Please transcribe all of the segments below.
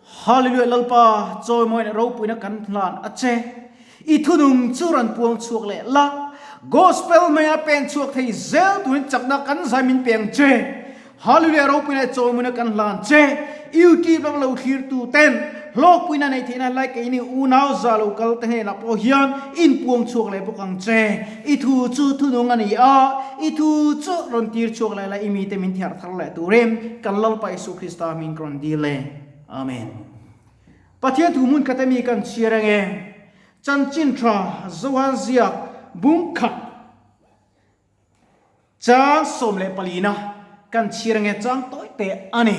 Hallelujah Lalpa chawimawi leh ropuina kan hlan a che. I thunung chu rawn puang chhuak leh la. Gospel hmanga pen chhuak thei zel turin chakna kan zai min pe ang che. Hallelujah ropuina leh chawimawina kan hlan che. YouTube lama lo thlir tu ten hlawkpuina neih theihna lai keini unau za lo kal te hnenah pawh hian in puang chhuak leh bawk ang che. I thu chu thunung a ni a, i thu chu rawn tir chhuak leh la i mite min thiar thar leh turin kan Lalpa Isu Krista hming ka rawn dil e. Amen. Pathian thu hmun khat ami kan chhiar ange. Chanchin tha Johan ziak bung khat chang 14na kan chhiar ange chang tawi te a ni.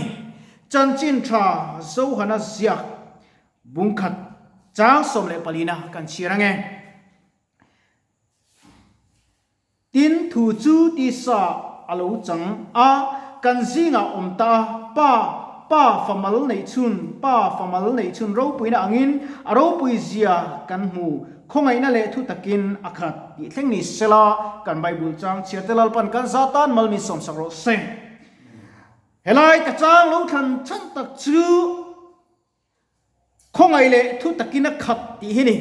Chanchin tha Johana ziak bung khat chang 14na kan chhiar ange. Tin, thu chu tisa a lo chang a, kan zingah awm ta a, Pa, Pa fa mal neih chhun, Pa fa mal neih chhun ropuina angin a ropui zia kan hmu, khawngaihna leh thu takin a khat tih thleng ni sela, kan Bible chang chhiar te Lalpan kan za tan mal min sawmsak rawh se. Helai ka chang lo thlan chhan tak chu. Khawngaih leh thu takin a khat tih hi ni.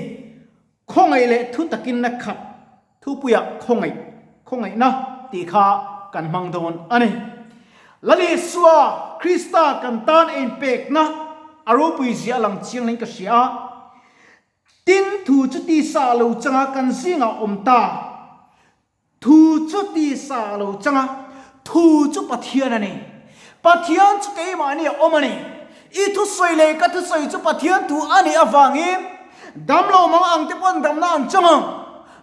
Khawngaih leh thu takin a khat thupuiah khawngaih, khawngaihna tih kha kan hmang dawn a ni. Lal Isua Krista kan tan a inpekna a ropui zia a lang chiang hleng ka hria a. Tin, thu chu tisa a lo chang a, kan zingah a awm ta. Thu chu tisa a lo chang a, thu chu Pathian a ni. Pathian chu keimahni a awm a ni. I thusawi leh ka thusawi chu Pathian thu a nih avangin damlo mang ang te pawn damna an chang ang.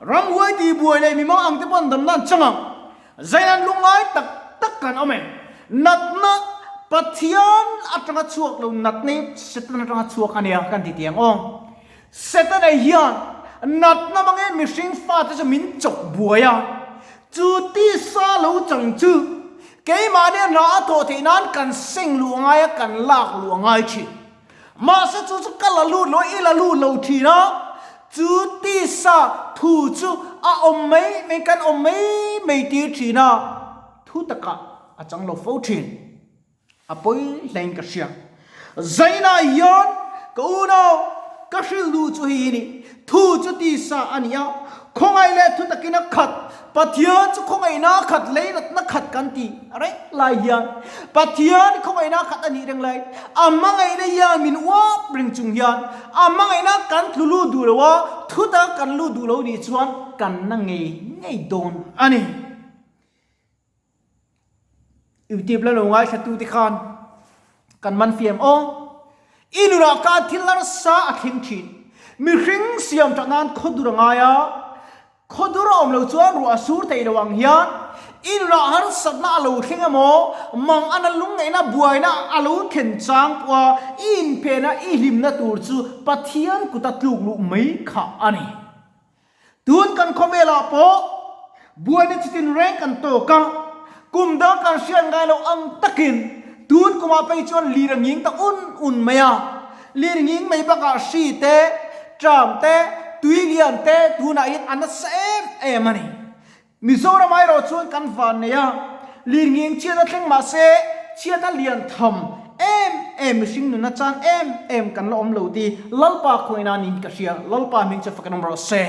Ramhuai tihbuai leh mi mang ang te pawn damna an chang ang. Zainan lungngai tak tak kan awm e. Natna Pathian atanga chhuak lo natna hi Satan atanga chhuak a nia kan ti tiang aw. Setana hian natna hmangin mihring fate chu min chawk buai a, chu tisa lo chang chu keimahni a hna a thawh theih nan kan seng luh a ngai a, kan lak luh a ngai thin. Mahse chu chu ka la lut lo a, i la lut lo thin a, chu tisa thu chu a awm mai mai, kan awm mai mai tir thin a, thu takah a chang lo fo thin. A pawi hlein ka hria. Zainah hian ka unau ka hrilh duh chu hei hi ni, Thu chu tisa a ni a, khawngaih leh thu takin a khat, Pathian chu khawngaihna a khat, leiratna khat kan ti reng lai hian Pathian khawngaihna a khat a nih reng lai, a hmangaihna hian min uap reng chung hian a hmangaihna kan tlu lut duh lo a, thu taka kan lut duh lo nih chuan kan na ngei ngei dawn a ni. Youtube la lo ngaithla tu te khan kan man fiam aw. I nunah khan thil harsa a thleng thin. Mihring siam that nan khawdur a ngai a, khawdur a awm lo chuan ruah a sur thei lo ang hian i nunah harsatna a lo thleng emaw, mang ana lungngaihna buaina a lo thlen chang pawh a, i inphehna i hlimna tur chu Pathian kuta tluk luh mai kha a ni. Tun kan khawvelah pawh buaina chitin reng kan tawk a, kum dang kan hriat ngai loh ang takin tun kumah phei chuan lir a nging ta un un mai a. Lir nging mai bakah hri te, tram te, tui lian te tunah hian a nasa em em a ni. Mizoram erawh chuan kan van nei a, lirnging chhiat a thleng mah se chhiat a lian tham em em mihring nuna chan em em kan la awm lo ti Lalpa khawiin a niin ka hria, Lalpa hming chu fak an awm rawh se.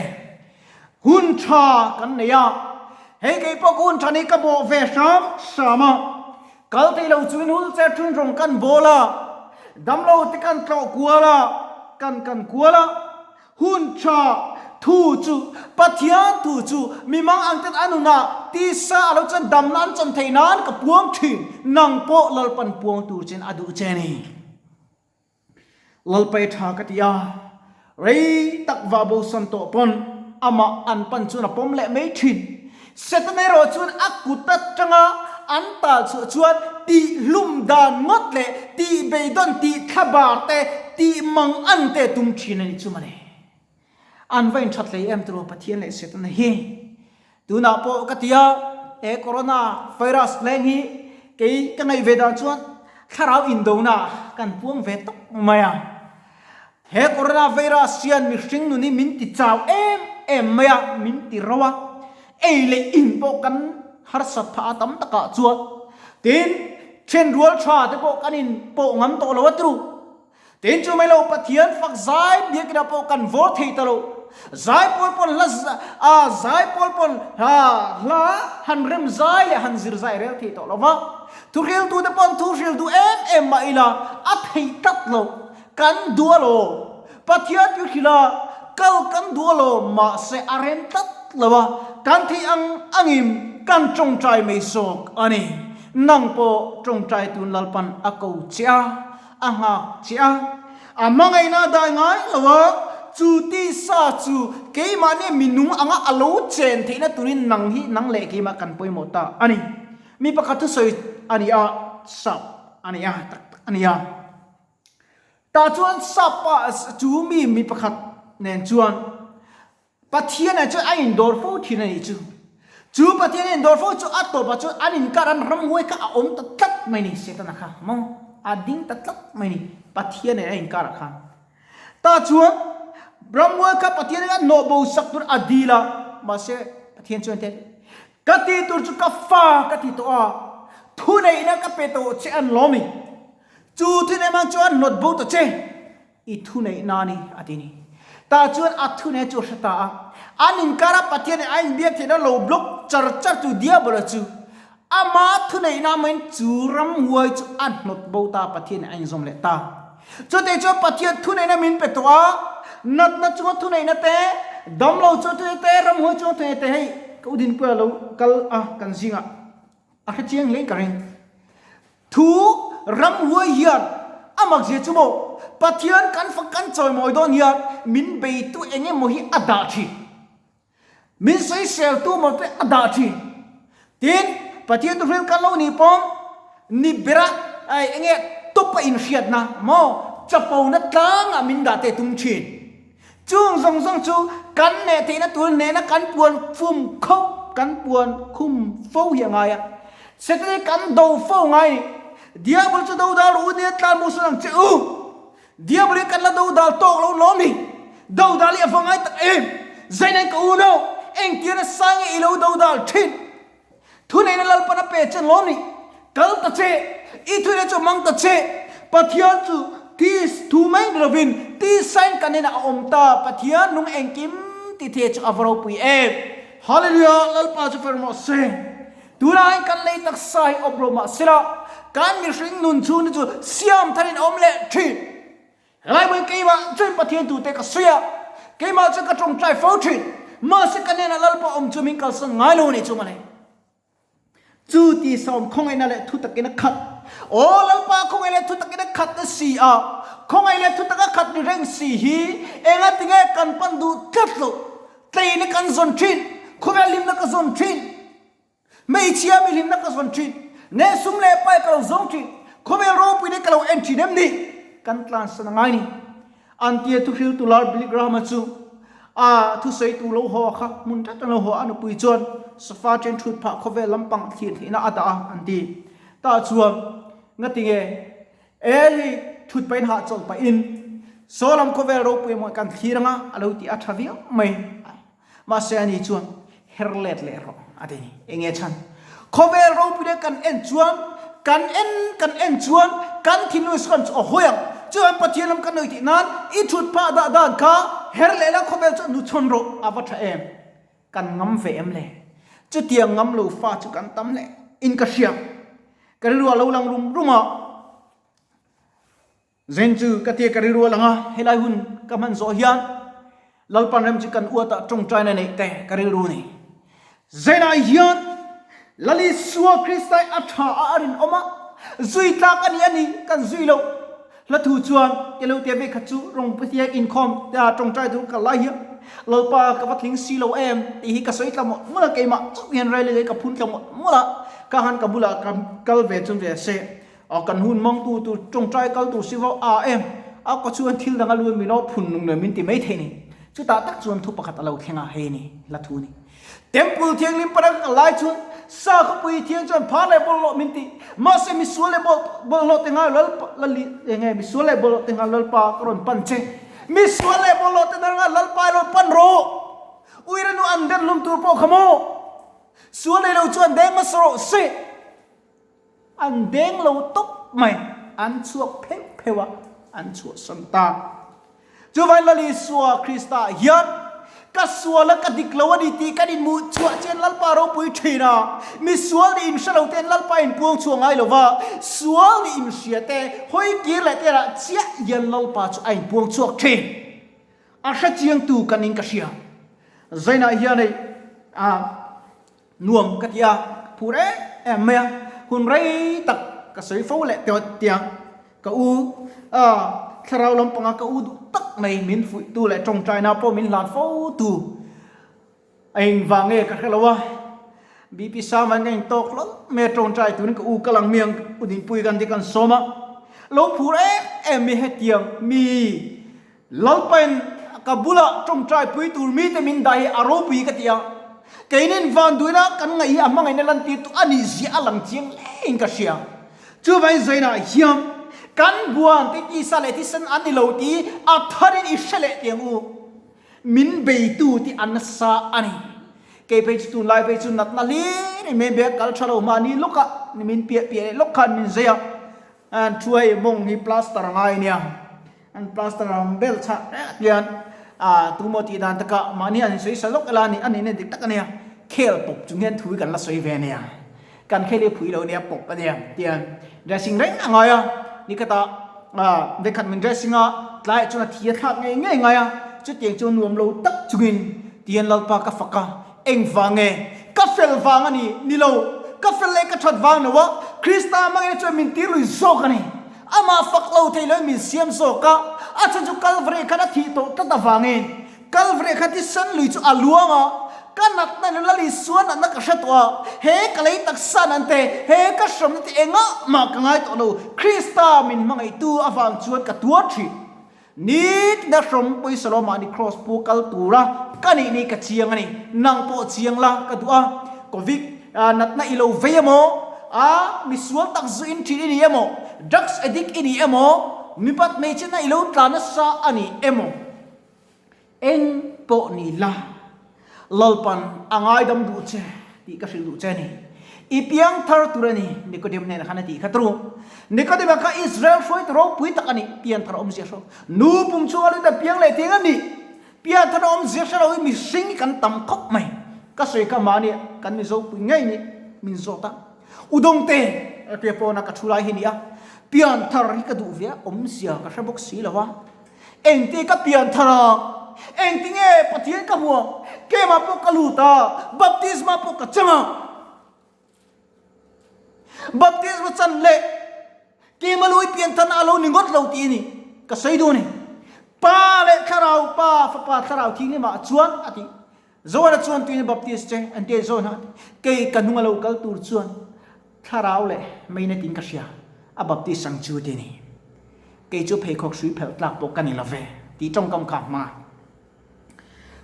Hun tha kan nei a, hei kei pawh ka hun tha ni ka bawh ve hram hram a, kal thei lo chuin hul che thun rawng kan bawl a, damlo te kan tlawh kual a, kan kan kual a, Hun tha thu chu Pathian thu chu mi mang ang ten a nunah tisa a lo chuan damna an chan theih nan ka puang thin, nang pawh Lalpan puang tur chin a duh che ni. Lalpai tha ka ti a, rei tak va bosan tawh pawn amah an pan chuan a pawm leh mai thin. Satan erawh chuan a kut atanga an tal chhuah chuan tih hlum dan ngawt leh tih beidawn, tih thlabar te, tih mang an te tum thin a ni chu mawle. An va inthat hlei em tiraw Pathian leh Setana hi. Tunah pawh ka ti a, he corona virus leng hi kei ka ngaih ve dan chuan thlarau indona kan puang ve tawp mai a. He corona virus hian mihring nun hi min ti chau em em mai a, min ti ro a, ei leh in pawh kan harsat phah a tam takah chuan. Tin, then rual tha te pawh kan in pawh ngam tawh lo a tru. Tin chu mai lo Pathian fak zai biakina pawh kan vawr thei ta lo. Zaipawl pawn hla a zaipawl pawn hla han rem zai leh han zir zai rel thei tawh lo va. Thuhriltute pawn thu hril duh em em mah ila a theih tlat lo. Kan duh alaw? Pathian chu hrilh a, kal kan duh alaw? Mahse a rem tlat lo a, kan theih ang angin kan tawngtai mai zawk a ni. Nang pawh tawngtai tun Lalpan a ko che a, a nghak che a, a hmangaihna a dai ngai lo a, chu tisa chu keimahni minung anga a lo chen theihna turin nang hi nang leh keimah kan pawimawh ta a ni. Mi pakhat thusawi a ni a, sap a ni a, tak tak a ni a. Tah chuan sap pa chu mi mi pakhat nen chuan Pathian ah chuan a indawr fo thin a nih chu. Chu Pathian a indawr fo chu a tawpah chuan an inkar an ramhuai kha a awm ta tlat mai ni Setana kha maw a ding ta tlat mai ni Pathian nen a inkar ah khan. Tah chuan ramhuai kha Pathian in a hnawh bo sak tur a dil a mahse Pathian chuan te ka tih tur chu ka fa ka ti tawh a thuneihna ka pe tawh che an lawm i. Chu thuneihna chuan hnawt bo ta che, i thuneih na ni, a ti ni. Tah chuan a thuneih chu a hre ta a. An inkara Pathian nih a inbiak theihna lo block char char tu Diabola chu ama thuneihna maiin chu ramhuai chu a hnawt bo ta, Pathian nih a inzawm leh ta. Chutei chuan Pathian thuneihna min pe tawh a, natna chunga thuneihna te, damlo chunga thuneihna te, ramhuai chunga thuneihna te hei ka u Dinpuia lo kal a kan zingah a hre chiang hle ka ring. Thu ramhuai hian a mak zia chu maw Pathian kan fak kan chawimawi dawn hian min beitu eng emaw hi a dah thin. Min sawiseltu maw te a dah thin. Tin, Pathian thu hril kan lo nih pawm ni bera eng nge tawp a inhriatna maw chapona tlangah min dah te tum thin. Chung zawng zawng chu kan neh theihna tur nena kan puan fum kho, kan puan khum fo hi a ngai a. Satan hi kan do fo ngai ni. Diabol chu do dal u nia tlan mu sawn ang che u. Diabol hi kan la do dal tawk lo lawm ni. Do dal hi a va ngai tak em. Zainen ka u no, engtir a sai nge i lo do dal thin. Thuneihna Lalpan a pe che lawm ni? Kal ta che, i thuneihna chu hmang ta che. Pathian chu thi thu mai ni lovin tisain kan inah a awm ta. Pathian nung engkim ti thei chu a va ropui em! Hallelujah! Lalpa chu fer mawh se. Tunah hian kan lei taksa hi awp lo mah sela, kan mihring nun chhung te chu siam tharin a awm leh thin. Helai keimah chuan Pathian tute ka sawi a, keimah chuan ka tawngtai fo thin. Mahse ka hnenah Lalpa awm chu min kalsan ngai lo a nih chu mawle. Chu ti sawm khawngaihna leh thu takin a khat. Aw Lalpa khawngaih leh thu takin a khat na si a, khawngaih leh thu taka khat ni reng si hi engatinge kan pan duh tlat loh. Tleina kan zawn thin, khawvel hlimna ka zawn thin. Hmeichhia mi hlimna ka zawn thin, nge sum leh pai ka lo zawng thin, khawvel ropui nen ka lo en thin em ni? Kan tlansan a ngai ni. An tia thuhriltu lar Billy Graham-a chu a thusawitu lo haw kha hmun tlat a lo haw a, a nupui chuan sofa chen thut phah khawvel lampang a thlir theihna a dah a, an ti. Tah chuan ngatinge e hei thut pahin hahchawlh pahin saw lam khawvel ropui emaw kan thlir anga a lo ti a tha viau mai. Mahse ani chuan her let leh rawh a ti ni. Enge chhan? Khawvel ropui leh kan en chuan, kan en kan en chuan kan thinlung hi sawn chu a hawi ang. Chuan Pathian lam kan nawih tih nan i thut phah dah dan kha her leh la khawvel chu nu chhawn rawh a va tha em? Kan ngam ve em le? Chutiang ngam lo fa chu kan tam hle in ka hria. Ka rilru a lo lang rum rum a. Zen chu ka tia ka rilru a lang a, helai hun ka hman zawh hian Lalpan rem chu kan uatah tawngtaina neih te ka rilru a ni. Zenah hian Lal Isua Kristai a tha a a rinawm a, zui tlak a ni a ni kan zui loh. Hla thu chuan Kelote ve khat chu rawng Pathian inkhawm tia tawngtai tur ka lai hian Lalpa ka va tling si lo em tih hi ka sawi tla mawlh mawlh a, keimah chauh hian rel ka phun tla mawlh mawlh a, ka han ka bulah ka kal ve chuan ve se. A kan hun mangtu tur tawngtai kal tur si vau a em a ka chuan thil dang a luan min aw phun nung leh min ti mai thei ni. Chutah tak chuan thu pakhat a lo thleng a, hei ni hla thu ni. Temple thianghlim pana ka kal lai chuan sa khawpui thiang chuan phar leh bawlhhlawh min ti. Mahse misual leh bawlhhlawh te ngai Lalpa lali enge misual leh bawlhhlawh te ngai Lalpa ka rawn pan che. Misual leh bawlhhlawh te ngai Lalpa i rawn pan rawh. Uirenu an den hlum tur pawh kha maw? Sual nei lo chuan deng hmasa rawh se. An deng lo tawp mai, an chhuak pheuh pheuh a. an chhuahsan ta. Chuvangin Lal Isua Krista hian ka sual a, ka dik lo a ni tih kan inhmuh chhuah chian Lalpa ropui thin a. Mi sual nih inhre lo ten Lalpa inpuang chhuah ngai lo va, sual nih inhria te, hawi kir leh te rah chiah hian Lalpa chu a inpuang chhuak thin. A hre chiangtu kan in ka hria. Zainah hian hei a nuam ka ti a, phur em em mai a, hun rei tak ka sawi fo leh tawh tiang ka u a thlarau lampanga ka u duh tak mai min fuihtu leh tawngtaina pawh min hlan fo tu a engvang nge ka hre lo a, BP Sangvain ka intawk hlawlh mai a tawngtai turin ka u ka lang miang u Dinpuii kan ti kan sawm a, lo phur em em mai hetiang mi Lalpain ka bula tawngtai pui tur mite min dah hi a ropui ka ti a, keinin vanduina kan ngaih hi a hmangaihna lantir tu a nih zia a lang chiang hlein ka hria. Chuvangin zainah hian kan buan te tisa leh thisen an ni lo tih a tharin i hre leh tiang u. Min beitu tih a nasa a ni. Kei phei chu tunlai phei chu natna hlir in min bia kal tha lo mahni lawkah min piah piah leh lawk khan min zai a, an thu hei mawng hi plaster a ngai nia. An plaster ang bel chhah reng hian ah tumaw tih dan takah mahni an insawi sa lawk ila a nih na dik tak a nia, khel pawp chung hian thu hi kan la sawi ve a nia, kan khel hi phui lo nia pawp a nia tiang dressing reng a ngai a, nikhatah ah vekhat min dressing a tlaiah chuan a thi a thlak ngei ngei ngai a, chutiang chu nuam lo tak chungin tihian Lalpa ka fak a, engvang nge ka fel vang a ni ni lo, ka fel leh ka that vang lo a, Krista hmangin chuan min tir lui zawk a ni. Amah fak lo thei loin min siam zawk a, a chhan chu Kalvary khan a thih tawh tlat avangin Kalvary khan thisen lui chu a luang a, ka natna in Lal Isua natna ka hre tawh a, he ka lei taksa nan te, he ka hramna te engah mah ka ngai tawh lo, Krista min hmangaihtu avang chuan ka tuar thin. Nitina hrawm pawisa lo mahni Kraws pu kal tura ka nih ni ka chiang a ni. Nang pawh chiang la ka duh a, Covid natna i lo vei emaw, a misual tak zu in thin i ni emaw, drugs addict i ni emaw, mipat hmeichhe na i lo tla nasa a ni emaw, eng pawh ni la. Lalpan a ngaidam duh che tih ka hrilh duh che a ni. I piang thar tur a ni, Nikodem hnenah khan a tih kha tru. Nikodem-a kha Israel hruaitu ropui tak a ni, pian thar awmzia hre lo. Nu pum chhunga lut a piang leh thing a ni. Pian thar awmzia hre lo hi mihring hi kan tam khawp mai. Ka sawi kha mahni kan Mizopui ngei nih min zawt a. Udawngte, tia pawna ka thu lai hi ni a, pian thar hi ka duh ve a, awmzia ka hre bawk si lo a. Engti ka pian thar a? Engti nge Pathian ka hmu a? Keimah pawh ka lut a, baptisma pawh ka chang a. Baptisma chan leh keimah lui pian tharna a lo ni ngawt lo tih a ni. Ka sawi duh a ni. Pa leh Thlarau, Pa, Fapa, Thlarau Thianghlimah chuan a ti. Zohana chuan tuina baptist che an ti a, Zohana a ti. Kei ka hnung a lo kal tur chuan Thlarau leh meina tin ka hria, a baptist ang chu ti a ni. Kei chu pheikhawk hrui phelh tlak pawh ka ni lo ve, tih tawngkam kha a hmang a.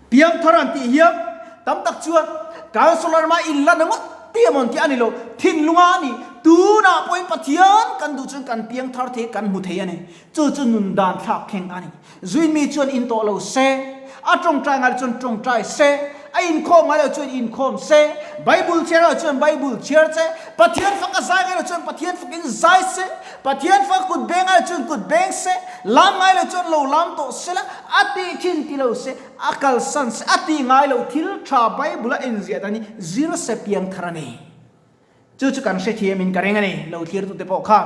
Piangthar an tih hian tam tak chuan councillor mah in la na ngawt tih emaw tih a ni lo, thinlunga a ni. Tunah pawhin Pathian kan duh chuan kan piangthar thei, kan hmu thei a ni. Chu chu nun dan thlak thleng a ni. Zuimi chuan in tawh lo se, a tawngtai ngai lo chuan tawngtai se, a inkhawm ngai lo chuan inkhawm se, Bible chhiar ngai lo chuan Bible chhiar se, Pathian fak a zai ngai lo chuan Pathian fakin zai se, Pathian fak a kut beng ngai lo chuan kut beng se, lam ngai lo chuan lo lam tawh se la, a tih thin ti lo se, a kalsan se, a tih ngai lo thil tha Bible a enziah dan hi zir se piangthar a ni. Chu chu kan hrethiamin ka ring a ni, lo thlirtute pawh kha.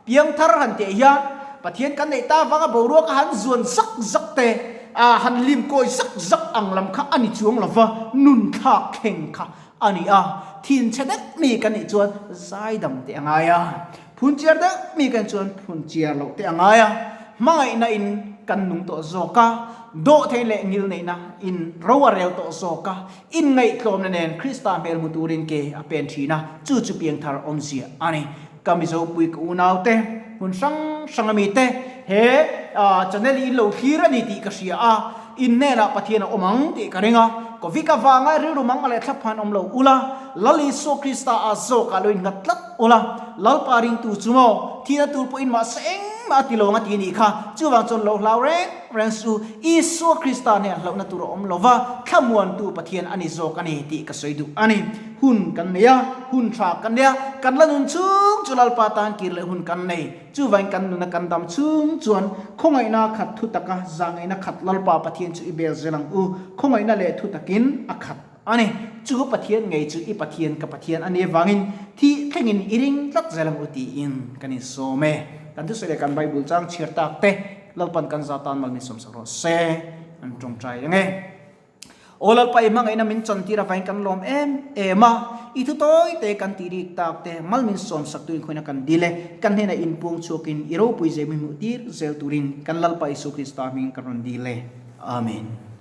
Piangthar han tih hian Pathian kan neih ta avanga boruak a han zuan zak zak te, a han lim kawi zak zak ang lam kha a ni chuang lo va, nun thlak thleng kha a ni a. Thinchhe deuh mi kan nih chuan zaidam te a ngai a, phunchiar deuh mi kan chuan phunchiar loh te a ngai a, hmangaihna in kan nung tawh zawk a, dawhtheih leh ngilneihna in ro a rel tawh zawk a, Inngaihtlawmna nen Krista hmel hmu turin ke a pen thin a, chu chu piangthar awmzia a ni. Ka Mizopui ka unaute, hmun hrang hrang a mite, he channel hi in lo thlir a ni tih ka hria a, in hnenah Pathian a awm ang tih ka ring a, Covid avanga rilru mang leh thlap han awm lo ula, Lal Isua Krista a zawkah lo innghat tlat ula, Lalpa ringtu chu maw, thihna tur pawhin mahse engmah. Engmah a ti lo ang a ti nih kha. Chuvang chuan lo hlau reng reng suh. Isua Krista hneh hlauhna tur a awm lo va, thlamuantu Pathian a ni zawk a ni tih ka sawi duh a ni. Hun kan nei a, hun tha kan nei a, kan la nun chhung chu Lalpa tan kir leh hun kan nei. Chuvangin kan nuna kan dam chhung chuan khawngaihna khat thu taka zahngaihna khat Lalpa Pathian chu i bel zel ang u. Khawngaihna leh thu takin a khat a ni. Chu Pathian ngei chu i Pathian ka Pathian a nih avangin thih thlengin i ring tlat zel ang u tiin kan insawm e. Kan thusawi leh kan Bible chang chhiar tak te Lalpan kan za tan mal min sawmsak rawh se. An tawngtai ang e. Aw Lalpa i hmangaihna min chantir avangin kan lawm em em a, i thu tawi te kan tih rik tak te mal min sawm sak tuin khawiin a kan dil e, kan hnenah inpuang chhuakin i ropui zeh min hmuh tir zel turin kan Lalpa Isua Krista hming kan rawn dil e. Amen.